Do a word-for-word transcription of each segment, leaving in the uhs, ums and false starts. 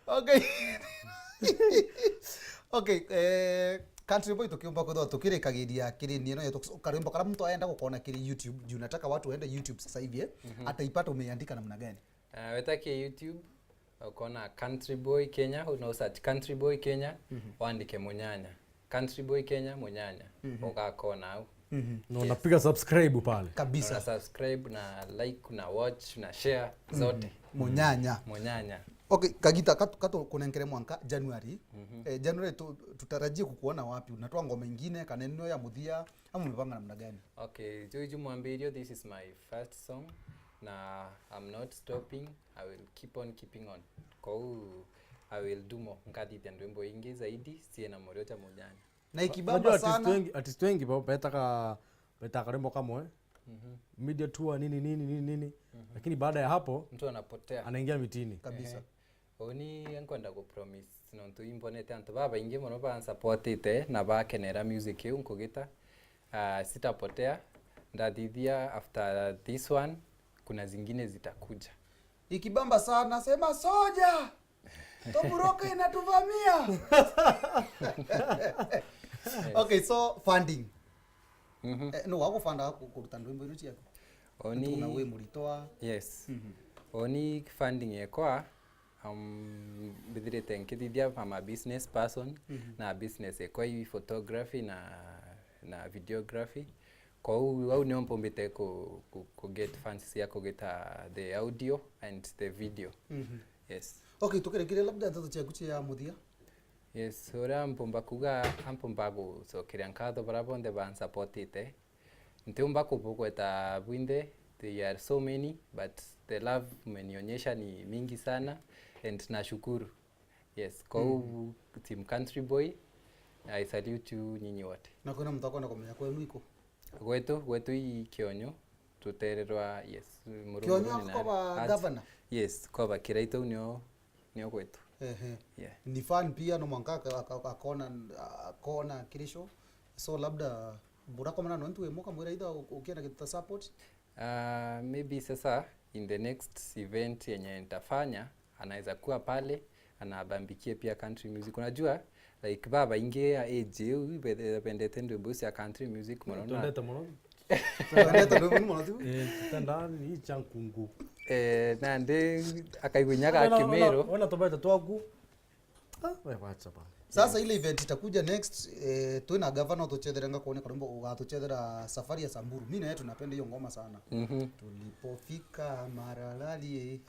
Okay. Okay, eh, Country Boy, tukiumba kwithwa tukirikagiria kiri ni ino yetu, karwimbo karia muntu aenda gukona kiri YouTube, juu nataka watu waende YouTube sasa hivi, eh? Mhm. Ataipata, umeiandika namna gani? Ah, weta ki YouTube, ukona Country Boy Kenya, no search Country Boy Kenya, mhm, wandike Munyanya. Country Boy Kenya, Munyanya, mhm, ugakona au. Mhm. Na unapiga subscribe pale. Kabisa. Una subscribe, na like, na watch, na share, mhm, zote. Munyanya. Munyanya. Okay, Kagita, katu, katu kunenkere mwanka January. Mhm. Eh, January tu, tutarajie kukuona wapi? Unatoa ngoma ingine, kana nino ya muthia, ama umepanga namna gani? Okay, juu, juu mwambirio, this is my first song, na I'm not stopping, I will keep on keeping on. Kou, I will do more. Nkathithia ndwimbo ingi zaidi, ciina murio ja Munyanya. Na ikibamba sana. Unajua artist wengi, artist wengi ba-, betaga, betaga rwimbo kamwe. Mhm. Media tour, nini, nini, nini, nini. Mhm. Lakini baada ya hapo, mtu anapotea. Anaingia mitini. Kabisa. Ehe. Uni nkwenda ku promise, nontu imbonete antu babaingi mono bansupportite na bakenera music iu nkugita. Ah, sitapotea. Ndathithia after this one, kuna zingine zitakuja. Ikibamba sana, sema, "Soja! Toburoka inatuvamia!" Okay, so funding. Mhm. Eh, no wagufanda ku-, kuruta ndwimbo iru ciaku? Oni. Tuna wi muritwa. Yes. Mhm. Oni funding ekwa, um, mbithirite nkithithia, I'm a business person, mhm, na business ekwa i photography na, na videography. Kou au nio mpumbite ku, ku, ku get funds cia kugita the audio and the video. Mhm. Yes. Okay, tukirekiria labda nteto ciaku cia muthia. Yes, uria mpumba kuga, ampumba gucokeria nkatho baria bonthe bansupportite. Ntiumba kubugweta bwinthe, they are so many, but the love mmenionyesha ni mingi sana, and nashukuru. Yes, kou, mm, Team Country Boy, I salute you nyinyi wote. Na kwina muntu akwenda kumenya kwenu iku? Gwetu, gwetu i Kionyu, tutererwa, yes, Murungu. Kionyu ni nani? Akoba at-, governor? Yes, koba Kiraitu nio, nio gwetu. Ehe. Yeah. Ni fan pia, no mwanka aka-, aka-, akona, akona kiri show. So labda burakomana no ntu wimwe kamwira itha u-, ukienda gituta support? Ah, maybe sasa in the next event yenye nitafanya, anaweza kuwa pale, anabambikie pia country music. Unajua, like, babaingi ya age iu, bethe-, bendete ndwimbo cia country music, muno na twendete muno. Twendete ndwimbo muno tu. Eh, tutenda ni cha nkungu. Eh, nandi akaigua inya ga Kimero. Ona, ona, ona tubete twaku. Ah, we wacha bana. Sasa ile event itakuja next, eh, twina gavana utuchethere ngakone karwimbo ugatuchethera Safari ya Samburu. Mimi na yeye tunapenda hiyo ngoma sana. Mhm. Tulipofika Maralal, eh.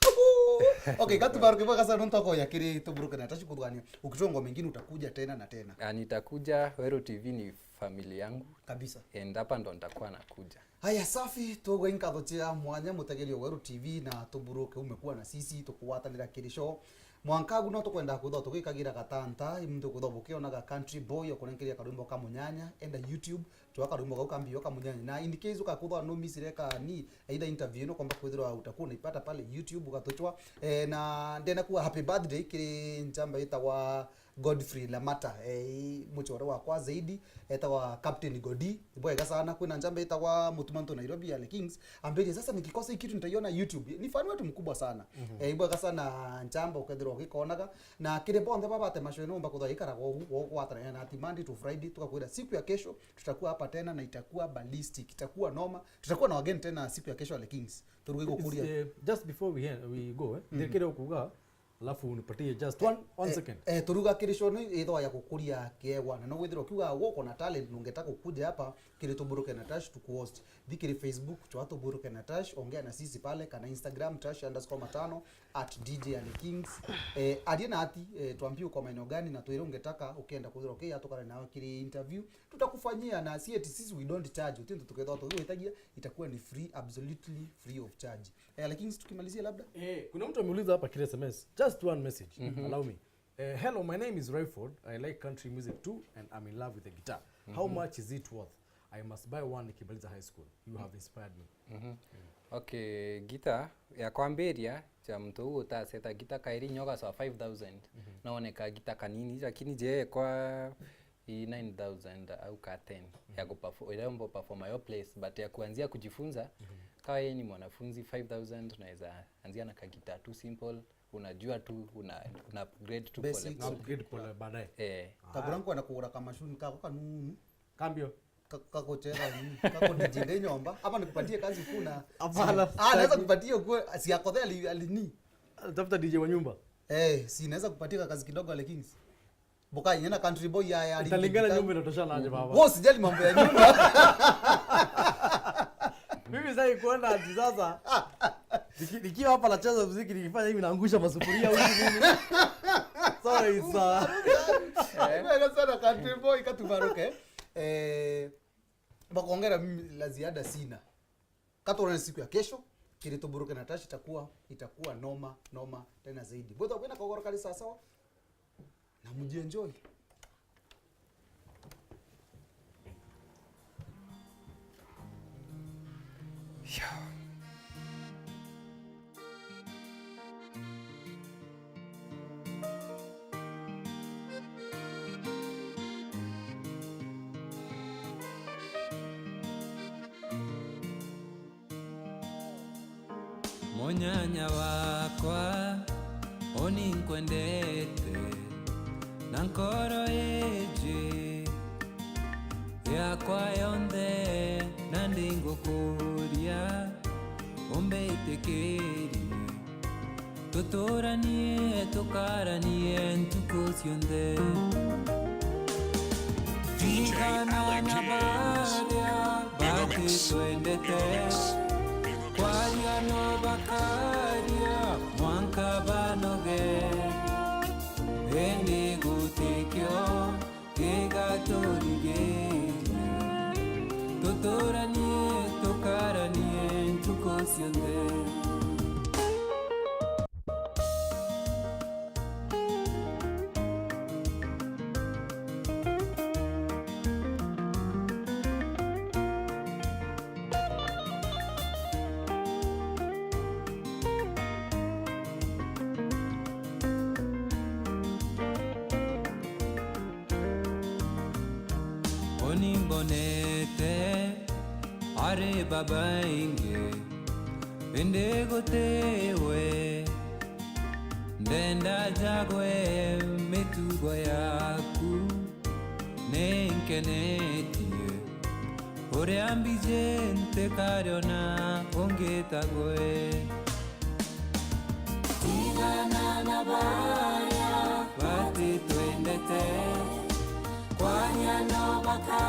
Okay, katubaruke bwega sana nontu akoya kiri Tuburuke na Tashi kuthugania. Ukitoa ngoma ingine utakuja tena na tena. Ah, nitakuja, Weru T V ni family yangu. Kabisa. And hapa ndo nitakuwa nakuja. Haya, safi, tugwe nkatho cia mwanya, mutegeri wa Weru T V na Tuburuke, umekuwa na sisi, tukugwatanira kiri show. Mwanka agu no tukwenda kwithwa tugikagira gatanta, muntu kwithwa bukionaga Country Boy okunenkeria karwimbo ka Munyanya, enda YouTube, chwa karwimbo kau kambio ka Munyanya. Na in case ukakwithwa no misire kani, either interview ino komba kwithirwa utakuwa unaipata pale YouTube, ugatuchwa. Eh, na ndenda kuwa happy birthday kiri nchamba itagwa Godfrey Lamata, eh, muchore wakwa zaidi, etagwa Captain Godi. Bwega sana, kwina njamba itagwa Mutumanto Nairobi, Ale Kings. Ambirie, "Sasa nikikosa hii kitu nitaiona YouTube." Ni fan wetu mkubwa sana. Mhm. Eh, bwega sana njamba ukethirwa ugikonaga. Na kiri bonthe babate mashwe nomba kuthwa ikaraga ugu, ugwatana na ati Monday to Friday, tukakwira siku ya kesho tutakuwa hapa tena na itakuwa ballistic, itakuwa noma. Tutakuwa na wageni tena siku ya kesho, Ale Kings. Turuge gukuria. It's, eh, just before we end, we go, eh, mhm, ndikire ukuga, alafu unipatie just one, one second. Eh, eh, turuga kiri show ni ithwa ya gukuria kiegwa. Na no withirwa ukiuga guko na talent, nungeta gukuja hapa, kiri Tuburuke na Tash, tukuhost. Thi kiri Facebook, chwa Tuburuke na Tash, ongea na sisi pale, kana Instagram, Tash underscore matano, at D J Ale Kings. Eh, aria na ati, eh, twambie uko maeneo gani, na twire ungetaka, ukienda kwithirwa ukiatukana nawe kiri interview, tutakufanyia, na si eti sisi we don't charge, utindu tukethwa tugiwitagia, itakuwa ni free, absolutely free of charge. Eh, lakini si tukimalizia labda? Eh, kuna mtu ameuliza hapa kile S M S. Just one message. Mhm. Allow me. Eh, "Hello, my name is Rayford. I like country music too, and I'm in love with the guitar. How, mhm, much is it worth? I must buy one nikimaliza high school. You have inspired me." Mhm. Okay, guitar ya kwambiria, cha mtu huu utaseta guitar kairi nyoga swa five thousand. Mhm. Naoneka guitar kanini, lakini je kwa i nine thousand au ka ten ya, mhm, kuperfo-, iraomba perform your place, but ya kuanzia kujifunza, mhm, kawa yeye ni mwanafunzi, five thousand unaweza anzia na kagita tu simple, Unajua tu, una, una upgrade tu pole pole. Upgrade pole baadaye. Eh. Tabura nkwenda kugura kamashuni kako kanunu. Kambio. Ka-, kakuchera nini? Kakudiji ndi nyomba. Ama nikupatie kazi kuna. Hapana. Ah, naweza kupatia ukue, si akothea ali-, alini. Tafuta D J wa nyumba. Eh, si naweza kupatia kazi kidogo lakini. Boka nyena country boy ya, ya. Italingana nyumba inatoshana aje baba. Wewe usijali mambo ya nyumba. Mimi sasa kuenda ati sasa. Niki-, nikiwa hapa nacheza muziki nikifanya hivi naangusha masufuria huku mimi. Sorry sir. Wewe sana country boy katubaruke. Eh, bakongera mimi la ziada sina. Katurane siku ya kesho, kiri tuburuke na Tash itakuwa, itakuwa noma, noma tena zaidi. Bwetha kwina kogoro kari sawa sawa. Na mujienjoy. Munyanya wakwa, uni nkwendete na nkoro iji yakwa yonthe, na ndi ngukuria umbitikirie. Tuturanie, tukaranie ntuku cionthe. Ringana na baria batitwendete, kwaria no bakaria mwanka banoge, indi gutikio kigaturigiria. Tuturanie, tukaranie ntuku cionthe. Uni mbonete ari babaingi, indi gutiwe ndenda jagwe mitugo yaku. Ninkenetie uria mbiji ntikariona ungi ta gwe. Tigana na baria batitwendete, kwaria no baka